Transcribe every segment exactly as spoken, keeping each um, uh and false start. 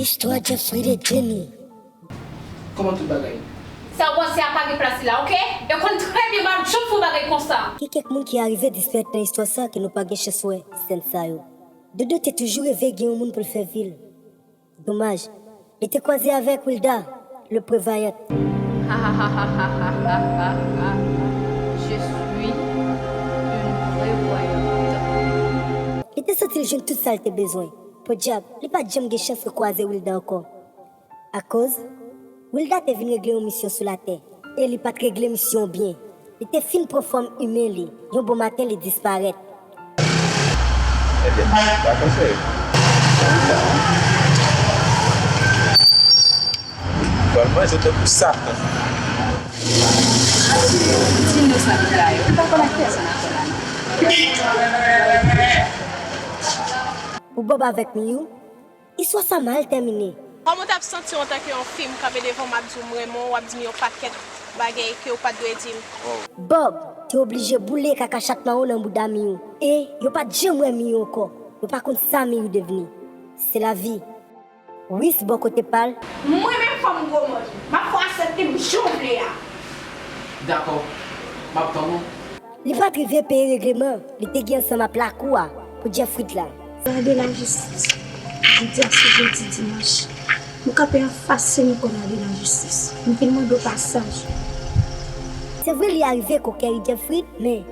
Istwa Jeffrey e Jenny. Kòman tout bagay? Sa w panse a pa gen plas li la, oke? E w konn trè byen m ap janm fè yon bagay konsa. Gen kèk moun ki arive disparèt nan istwa sa ke nou pa gen chans wè sèn sa yo. Dodo te toujou reve gen yon moun pou l fè vi l. Domaj, li te kwaze avèk Wilda, le prévoyant. Je suis une prévoyante. Li te santi l jwenn tout sa l te bezwen. Podyab, li pa t janm gen chans rekwaze Wilda ankò. Akoz, Wilda te vin regle yon misyon sou latè, e li pa t regle misyon an byen. Li te fin pran fòm imen li. Yon bon maten, li disparèt. Ebyen, pa konse. Pral manje tankou Satan. Di nou sa ki la yo. Ou pa konn ak pèsonn ankò la, non. Pou Bob avèk Miyou, istwa sa mal tèmine. Kòman w t ap santi w antanke yon fi m kanpe devan w, m ap di w m renmen w, w ap di m yon pakèt bagay ke w pa t dwe di m? Bob te oblije boule kaka chat mawon nan bouda Miyou, e yo pa t janm wè Miyou ankò. Yo pa konn sa Miyou devni. Se lavi. Wis bò kote pa l. Mwen menm fò m gwo manje. M ap fè w aksepte m jan w vle a. Dakò. M ap tann ou. Li pa t rive peye regleman li te gen ansanm ak lakou a pou Jeffrey la. Gade lajistis. Jodi a se jodi dimanch. Nou kanpe anfas se nou kò gade lajistis. M vin mande w pasaj. Se vre li arive konkeri Jeffrey, men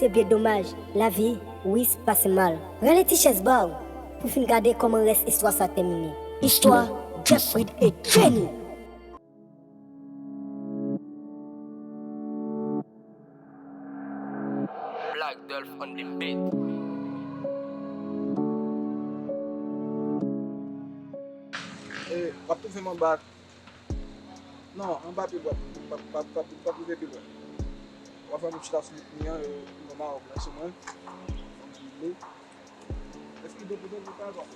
se byen domaj. Lavi, Wis pase mal. Rale ti chèz ba w pou fin gade kòman rès istwa sa tèmine. Istwa Jeffrey e Jenny. Black Dolph on the beat. Eh, w ap twouve m anba. Non, anba pye bwa. W ap, w ap, w ap, w ap rive pi lwen. W ap fè m chita sou bout mi an, e, nòmal, w ap lanse mwen. Fè m ti dlo. Eski de pou de pou ta gwa?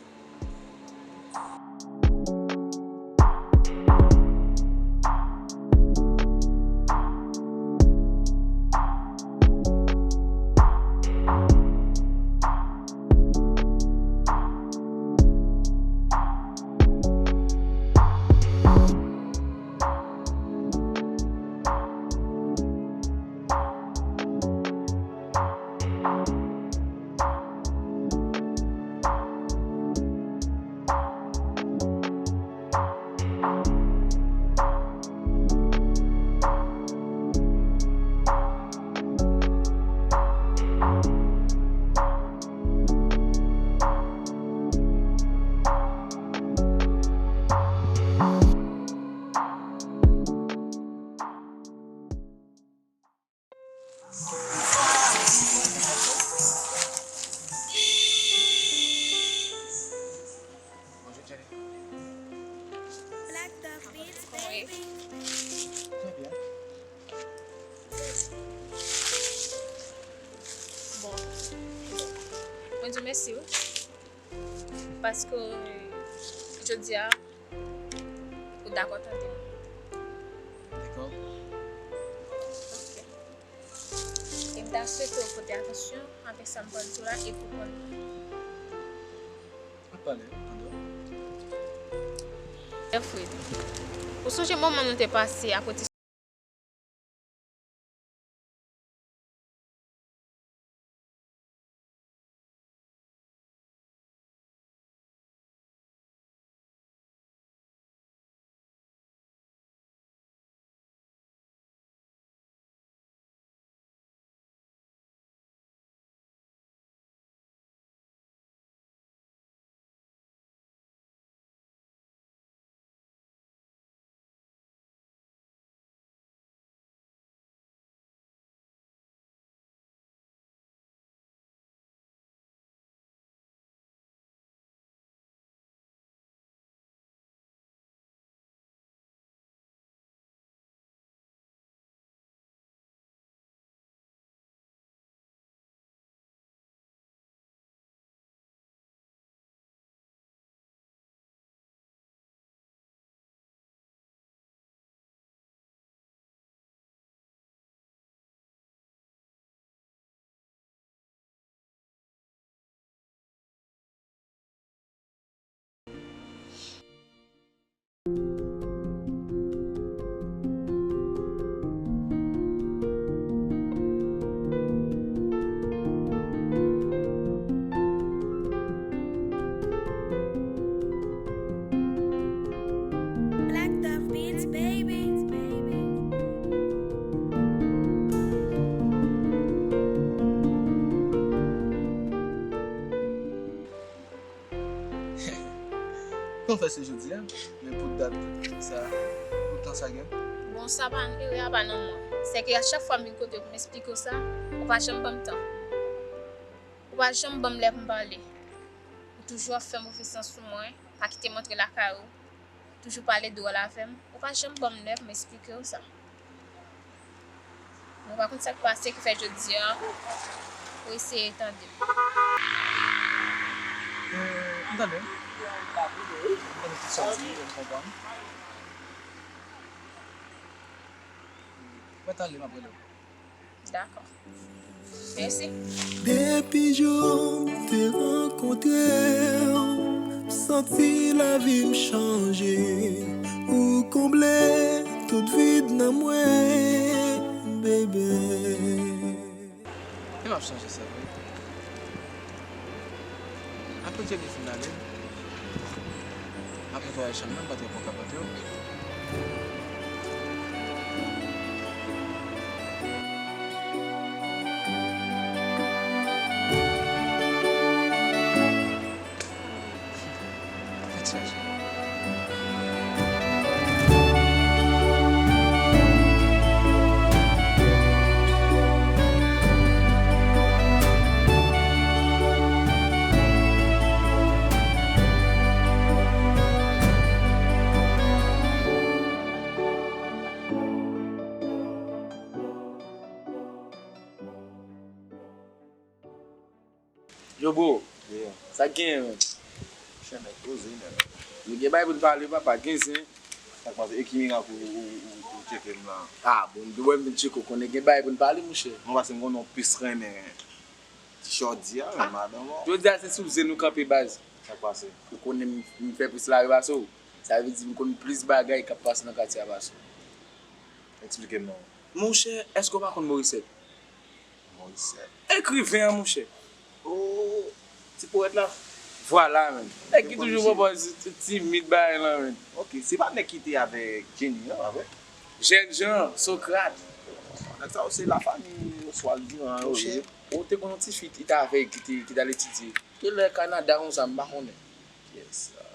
Bonjou, Jenny. Black Dog Beats, baby. Trè byen. Bon. Mwen di w mèsi, wi. Paske jodi a, ou dakò tande m. Dakò. Ok. E m ta swete w pote atansyon avèk sa m pral di w la e pou w konn. Ap pale, tande w. Jeffrey, ou sonje moman nou te pase apre ti Black Dove Beats, baby. Kòman fè se jodi a, men pou dat sa, pou tan sa gen? Bon, sa pa, erè a pa nan mwen. Sèke a chak fwa m vin kote w pou m esplike w sa, ou pa janm ban m tan. Ou pa janm ban m lè pou m pale. Ou toujou ap fè move san sou mwen, pa kite m antre lakay ou. Toujou pale dwòl avè m. Ou pa janm ban m lè pou m esplike w sa. Mwen pa konn sa k pase ki fè jodi a, ou eseye tande m. Euh, m tande. M tande tout sa w di, m konprann. Mwen tande, m ap rele w. Dakò. Mèsi. Depi jou m te rankontre w, m santi lavi m chanje. Ou konble tout vid nan mwen, baby. Li p ap chanje, se vre. Apre Jenny fin ale, apre vwayaj chanm nan, m pa twò pran kapòt yo. Fè ti aje. Yo, bro. Yeah. Sa k genyen, menm? Chè nèg poze, nèg. Nou gen bagay pou n pale, papa, gen zen. Sa k pase? E ki mirak ou, ou, ou, ou tcheke m la? Ah, bon, m dwe vin tcheke w, konnen gen bagay pou n pale, monchè. Mwen pase m konnen w plis renmen ti chòdi a, menm madanm ou. Jodi a, se sou zen nou kanpe, baz. Sa k pase? Ou konnen m, m fè plis lari pase w. Sa vle di m konn plis bagay k ap pase nan katye a pase w. Eksplike m non. Monchè, èske w pa konn Morisèt? Morisèt. Ekriven an, monchè. Oh, ti powèt la. Vwala, menm. Nèg ki toujou pran pòz ti, ti, timid bagay lan, menm. Ok, se pa nèg ki te avèk Jenny an, pa vre? Jèn jan, Sokrat. Nèg sa yo se lafanmi Oswald Durand yo ye. Monchè, ou te konn yon ti fi ki te avè l, ki te, ki t al etidye. Ki lè Kanada konsa, m pa konnen. Kiyès sa?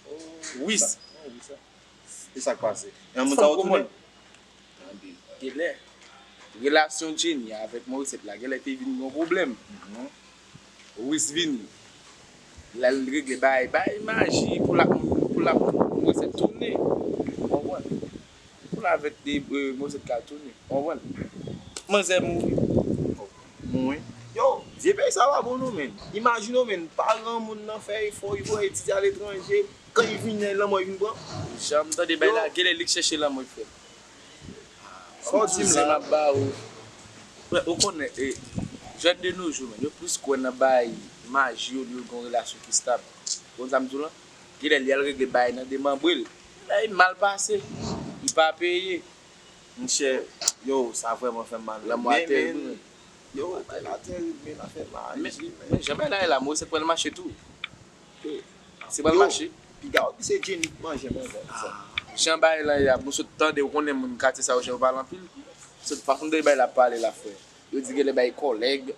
Oh, Wis. Sa, oh, Wis la. E sa k pase? E moun sa yo tounen? Tande, genlè, relasyon Jenny avèk Morisèt la, genlè te vin yon pwoblèm. Mhm. Wis vini. L al regle bagay, bagay maji pou l ak, pou l ak Morisèt tounen. Ou konprann? Pou l avèk de, euh, Morisèt ka tounen. Ou konprann? Manzè mouri. Mwen. Yo, vye peyi sa pa bon non, menn. Imajine w, menn, paran moun nan fè efò, li voye etidye aletranje, kan li vini, lanmò li vin pran. Jan m tande bay la, genlè li k chèche lanmò, frè. Sa w di m la? M ap ba ou. Frè, ou konnen, e, jèn de nos jours, menn, yo plis kwè nan bay maji olye yo gen yon relasyon ki stab. Ou konn sa m di w lan? Genlè li al regle bay nan demanbre l. Lè li mal pase, li pa peye. Monchè, yo, sa vrèman fè m mal. Lanmò a terib, wi. Yo, bagay la terib, men afè maji, men. Men jan bagay la ye la, Morisèt pral mache tou. Se pral mache. Piga w di se Jenny k manje mwen sa. Jan bagay la ye a, m sot tande, ou konnen moun katye sa yo, jan yo pale anpil. Sot fason de bagay la pale la, frè. Yo di genlè bay kòlèg.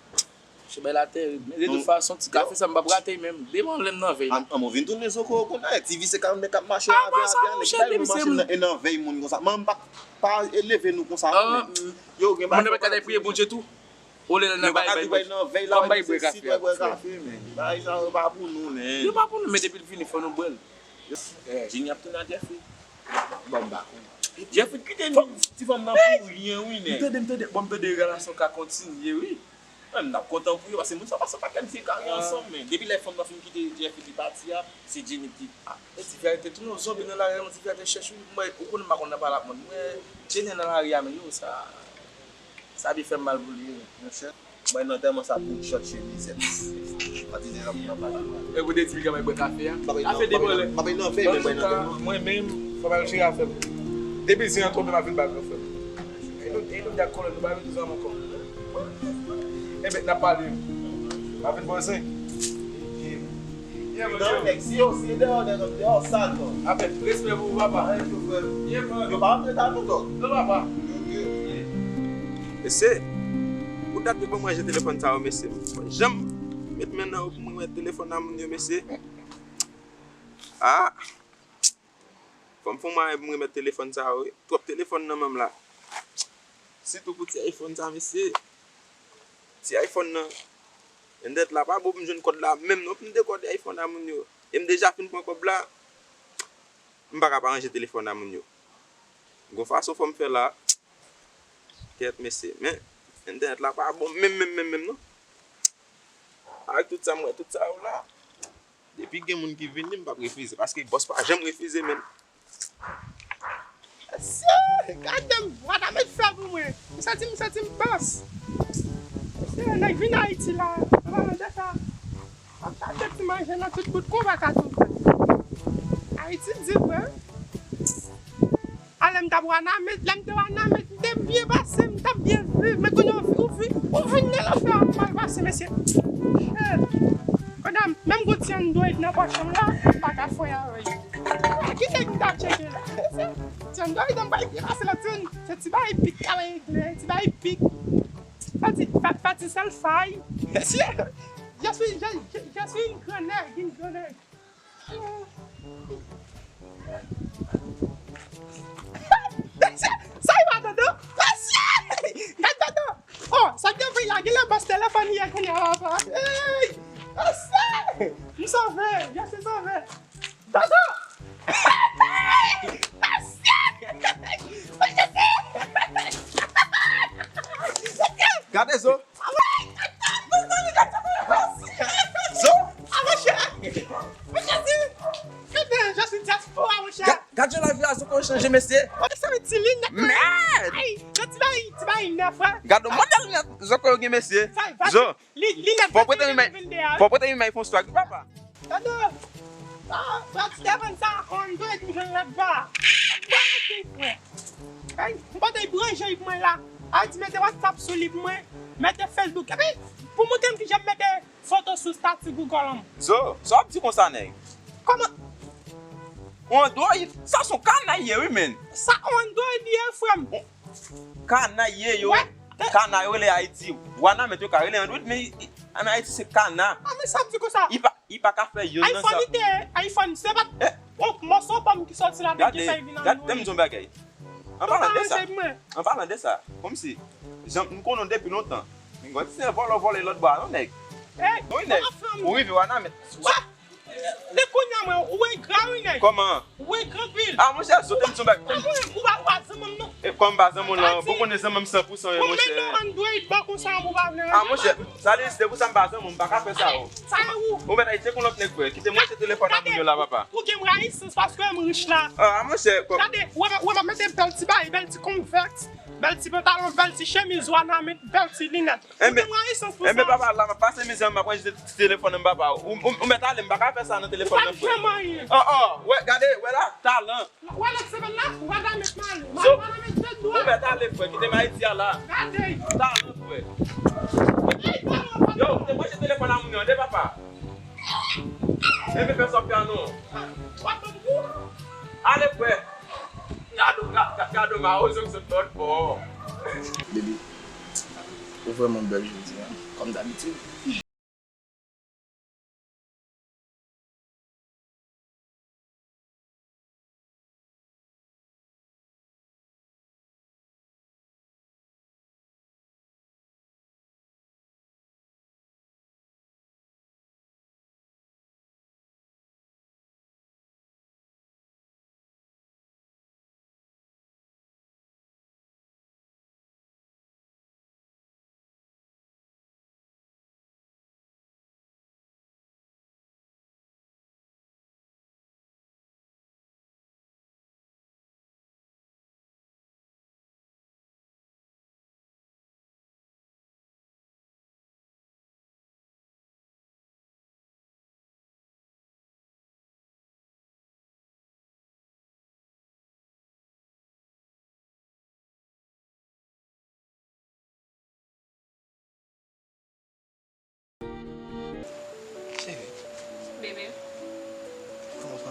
Monchè, bagay la terib. Men de tout fason, ti kafe sa m p ap rate l menm. Demen lè m nan vèy la. An, an, mwen vin tounen sou kou kounye a, ti visye karannde k ap mache avè a, monchè, depi se moun nan, e nan vèy moun konsa. Manman m pa, pa eleve nou konsa non, men yo gen bagay. Moun nan pa ka priye Bondye tou. Olè nan bay, bay nan vèy la, kòm bay bwè kafe a, bwè kafe, men bagay sa yo pa pou nou, men. Yo pa pou nou, men depi l vini, fò nou bwè l. Jenny ap tounen a Jeffrey. Bon, m pa konnen. Jeffrey kite ti fanm nan pou ryen, wi, nèg. M tande, m tande, bon, m tande relasyon ka kontinye, wi. Mwen, m t ap kontan pou yo, paske moun sa pase yon pakèt vye kare ansanm, men depi lè fanm nan fin kite Jeffrey li pati a, se Jenny ki, ah, e ti frè te tounen yon zonbi nan lari a, yon ti frè te chèche, wi, mwen, ou konnen m pa konn nan pale ak moun. Mwen, Jenny nan lari a, men yo, sa, sa byen fè m mal pou li, wi. Monchè, mwen nan tèlman sa pou chòt chemizèt. Patizè la pou nan pale. E pou de di li ka bay bwè kafe a. Kafe de bòlè. M pa bay nan vèy, men mwen nan tèlman. Mwen menm, Papa, yo cheri a fè m. Depi zen an tonbe, m ap vin ba l nan fè m. E nou, e nou, Jack Colin, nou pa vin zòm ankò. Enben, n ap pale. M ap vin ba w zen. Yeah, man. Nan nèg, si yo, si yo deyò, deyò, deyò, sal, non. Amen. Respè pou ou, papa. Anyen tou, frè m. Yeah, man. Yo pa antre ta nou, dòk. Non, papa. Ok. Mesye, pou dat yo ban m ranje telefòn sa yo, mesye. Janm met men nan yo pou mwen wè telefòn a moun yo, mesye. Ah! Fò m fè yon mwayen pou m remèt telefòn sa yo, wi. Twòp telefòn nan men m la. Sitou pou ti iPhone sa, mesye. Ti iPhone nan. Entènèt la pa bon pou m jwenn kòd la menm non, pou m dekòde iPhone a moun yo. E m deja fin pran kòb la. M pa ka pa ranje telefòn a moun yo. Gon fason fò m fè la. Kèt, mesye. Men, entènèt la pa bon menm, menm, menm, menm, non. Avèk tout sa m wè, tout sa yo la. Depi gen moun ki vini, m p ap refize. Paske bòs pa janm refize menm. Mesye, gade m, Radamèt fè pou mwen. M santi, m santi m bòs. Mesye, nèg vin Ayiti la, an palan de sa, m ap chache ti manje nan tout bout kou pa ka twouve. Ayiti di vre. A lè m t ap Wanament, lè m te Wanament, m te byen pase, m t ap byen viv. Men kounye a, ou vi-, ou vin nan lanfè a, m mal pase, mesye. Eh, kounye a, menm gon ti Android nan pòch mwen la, m pa ka fè avè l. Ah, ki nèg m t ap tcheke la? Mesye, ti Android an bay byen pase lòt sou se ti bagay pik k ap regle, ti bagay pik. Pati, pa-, pati sèl fay. Mesye, je suis, je, je, je suis une grand nèg, une grand nèg. Mesye, sa e pa Dodo? Mesye! Gad Dodo! Oh, sa k te fè la, genlè bòs telefòn li ye kounye a, papa. Hey! Mesye! M sove, je suis sauvé. Dodo! Mesye! Mesye! Gade zo! Zo! Ah, monchè! Monchè, se, se byen, je suis diaspora, monchè. Ga-, gad jan lavi a zo konn chanje, mesye. Monchè, sa vle di linèt. Mèd! Ay, ti bay, ti bay nèf, wè. Gad yon modèl linèt zo konn gen, mesye. Sa, sa, zo, li, linèt fò prete m imay, fò prete m imay fon swag, papa. Tande, ah, frè, ti te vann sa, on dwe di jwenn lòt ba. Ay, frè. Ay, m pote branche pou mwen la. Ay, ti mete WhatsApp sou li pou mwen, mete Facebook. Epi, pou montre m kijan m mete foto sou stati Google an. Zo, sa w ap di konsa, nèg? Kòman? On Android, sa se yon kanay ye, wi, menn. Sa on Android ye, frè m. Kanay ye, yo. Wè. Kanay yo rele Ayiti. Wanament yo ka rele Android, men i, i, an Ayiti, se kana. Ah, men sa ap di konsa. I pa, i pa ka fè youn nan sa. iPhone, li te, iPhone, se pa t, eh, yon mòso pòm ki sòti ladan ki fè vin Android. Gade, gade, tande m di yon bagay. An palan de sa, an palan de sa, kòmsi, jan m konnen w depi lontan, men gade se vòlò vòlè lòt bò a, non, nèg. Wi, nèg. Ou rive Wanament. Li kounye a, mwen, ou engra, wi, nèg. Kòman? Ou engra anpil. Ah, monchè, zo, tande m di yon bagay. Ah, mwen, ou pa, ou pa zanmi m, non. E kòm m pa zanmi w lan, bon, konnen zanmi m san pou san, wi, monchè. Ou menm non, Android, bon, konsa, ou pa vle. Ah, monchè, sa li, se pou sa m pa zanmi w, m pa ka fè sa, o. Sa e ou. Ou mèt al tcheke yon lòt nèg, frè. Kite m ranje telefòn nan moun yo la, papa. Ou gen rayisans paske m rich la. Ah, monchè, kò. Gade, ou wè, ou wè, m ap mete bèl ti bagay, bèl ti Converse, bèl ti pantalon, bèl ti chemiz, Wanament, bèl ti linèt. Ou gen rayisans pou sa. Enben, papa, la, m ap pase mizè, m ap ranje ti telefòn nan, papa. Ou, ou, ou mèt ale, m pa ka fè sa nan telefòn nan, frè. Ou pa janm anyen. Oh, oh, wè, gade, wè la, talan. Wè lòt semèn la, Wanament mal. Zo, Wanament de dwa. Ou mèt ale, frè, kite m Ayiti a la. Gade. Talan, frè. Ey, talan, talan. Yo, ou te branche telefòn a moun yo, de papa. Enben fè sa w ap fè a non. W ap ban m kou. Ale, frè. Gade, gade, gade, gade, mawozo k sot lòt bò. Baby, ou vrèman bèl jodi a, kòm dabitid.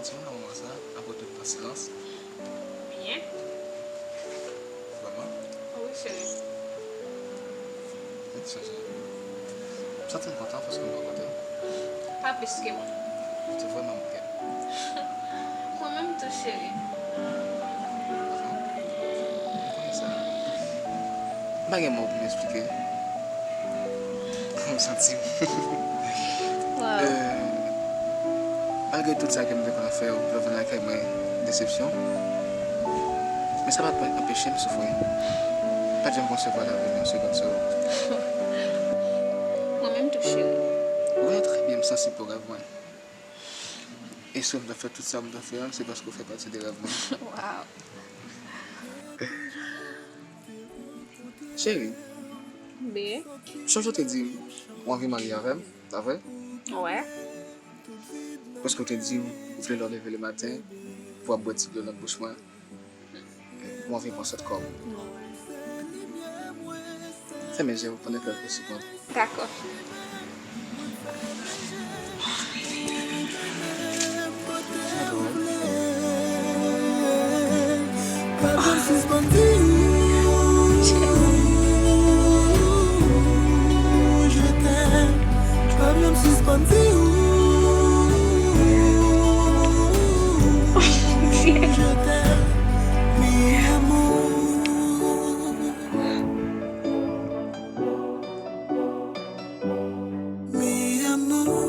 Santi w nan moman sa, apre tout tan silans? Byen. Vrèman? Wi, cheri. Mwen te sonje. M santi m kontan paske m rankontre w. Pa plis ke mwen. Ou te vrèman manke m. Mwen menm tou, cheri. Vrèman? M konnen sa. M pa gen mo pou m eksplike kòman m santi m. Wow. Euh, malgre tout sa ke m te konn ap fè, ou te vin lakay mwen, desepsyon. Men sa pa t anpeche m soufri. M pa t janm konsevwa lavi m yon segonn san ou. Mwen menm tou, cheri. Ou konnen trè byen m sansib pou rèv mwen. E si m ta fè tout sa m ta fè a, se paske w fè pati de rèv mwen. Wow. Cheri. Be. Sonje w te di m ou anvi marye avè m, pa vre? Wè. Paske w te di m ou vle lè w leve lematen pou w ap bwè ti dlo nan bouch mwen. Ou anvi pran swen kò w. Fèmen je w pandan kèlke segonn. Dakò. Pa janm sispann di ou je t'aime. Pa janm sispann di ou je t'aime. Mi amor. Mi amor.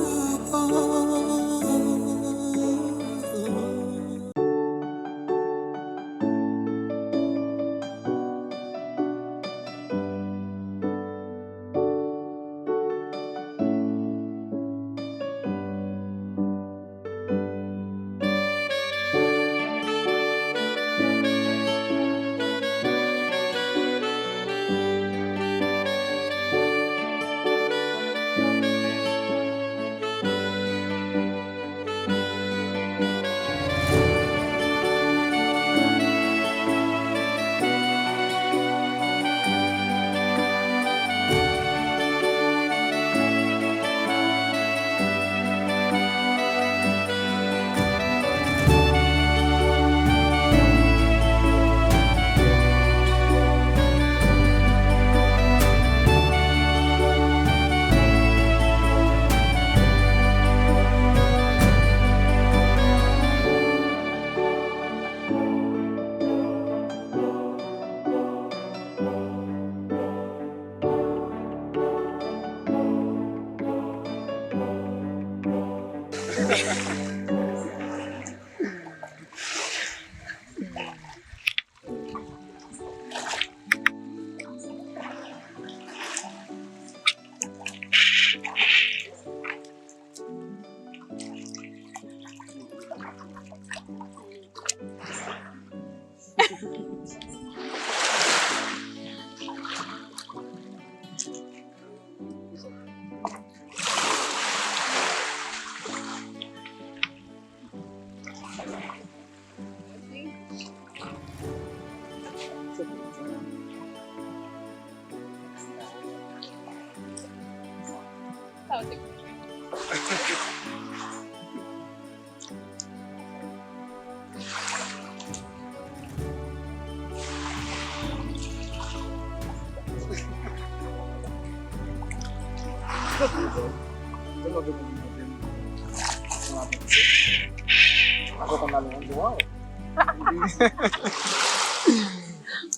Ankò konn ale yon dwa.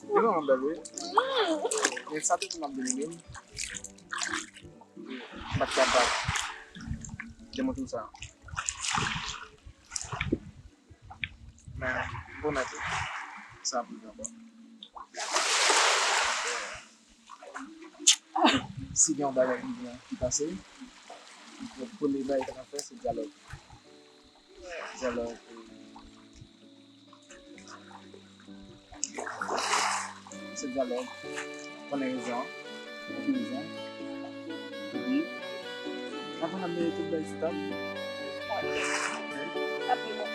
Li vrèman bèl, wi. Men sa te konn ap domine m. M pa t kapab demontre w sa. Men, m pwomèt ou, sa ap rive ankò. Si gen yon bagay ki gen, ki pase, premye bagay ki ta fè, se dyalòg. Dyalòg, e, se dyalòg. Konnen rezon an. Ou gen rezon. Epi, aprann ap mete tout bagay sou tab. Wi. Ap vin bon.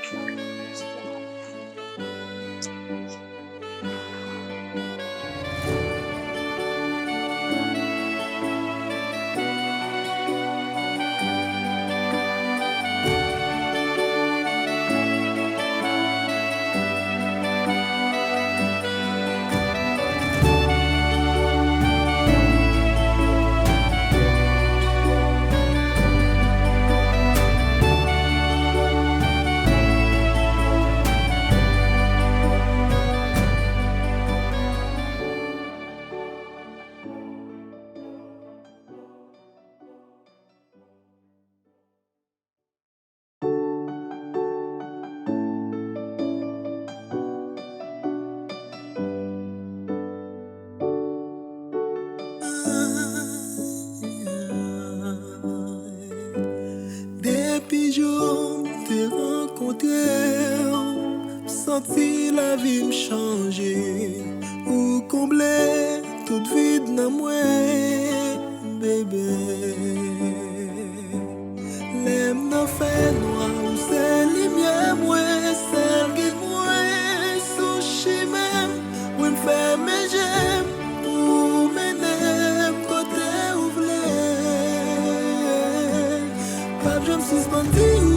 Jou m te rankontre w, m santi lavi m chanje. Ou konble tout vid nan mwen, bebe. Lè m nan fènwa, ou se limyè mwen, sèl gid mwen sou chimen m. Wi, m fèmen je m pou w mennen m kote ou vle. P ap janm sispann di